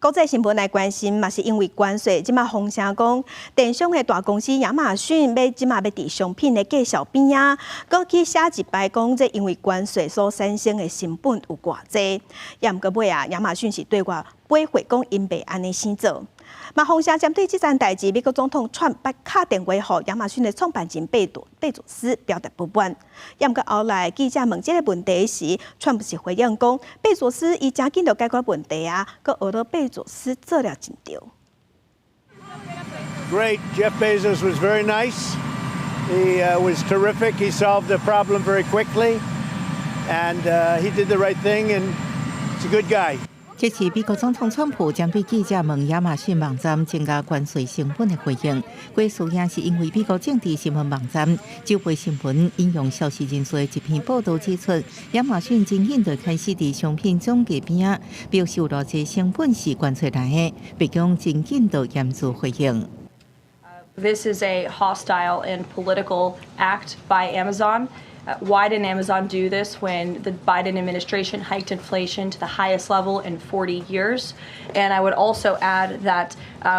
國際新聞來關心，嘛是因為關稅，這馬風聲講，電商的大公司亞馬遜欲這馬欲佇商品的介紹邊仔，閣去寫一擺講，這因為關稅所產生的成本有偌濟。也毋過尾啊，亞馬遜是對外回駁講𪜶袂按呢生做。嘛，風聲針對這件代誌，美國總統川普敲電話予亞馬遜的創辦人貝佐斯表達不滿。也毋過後來記者問這个問題時，川普是回應講，貝佐斯伊誠緊就解決問題啊，閣學著貝佐斯做了真著。 Great. Jeff Bezos was very nice. He was terrific. He solved the problem very quickly, and he did the right thing. And he's a good guy. 這是美國總統川普針對記者問亞馬遜網站增加關稅成本的回應。該事件是因為美國政治新聞網站周報新聞引用消息人士的一篇報道指出，亞馬遜真緊就開始佇商品總價邊仔標示偌濟成本是關稅來的，白宮真緊就嚴肅回應。 This is a hostile and political act by Amazon. Why didn't Amazon do this when the Biden administration hiked inflation to the highest level in 40 years? And I would also add that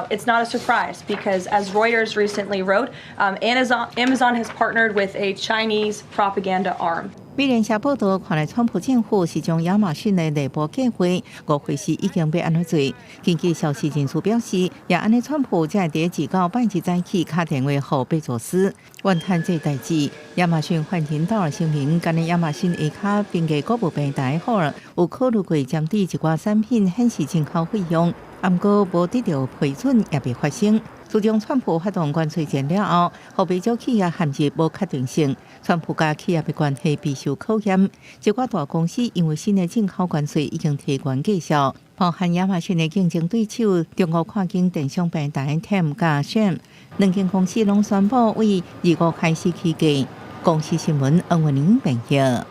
it's not a surprise because, as Reuters recently wrote, Amazon has partnered with a Chinese propaganda arm. 美聯社報道，看來川普政府是將亞馬遜的內部計劃誤會是已經欲按怎做。根據消息人士表示，也按呢川普才會佇二九拜一早起敲電話予貝佐斯，怨嘆這代誌。亞馬遜發言人聲明，今年亞馬遜下跤平價購物平台好有考慮過針對一寡產品顯示進口費用，毋過無得著批准也未發生。自從川普發動關稅戰了後，予不少企業陷入無確定性。川普佮企業的關係備受考驗。一寡大公司因為新的進口關稅已經提懸價數，包含亞馬遜的競爭對手中國跨境電商平台 Temu 佮 Shein，兩間公司攏宣布為25開始起價。公視新聞翁文玲編譯。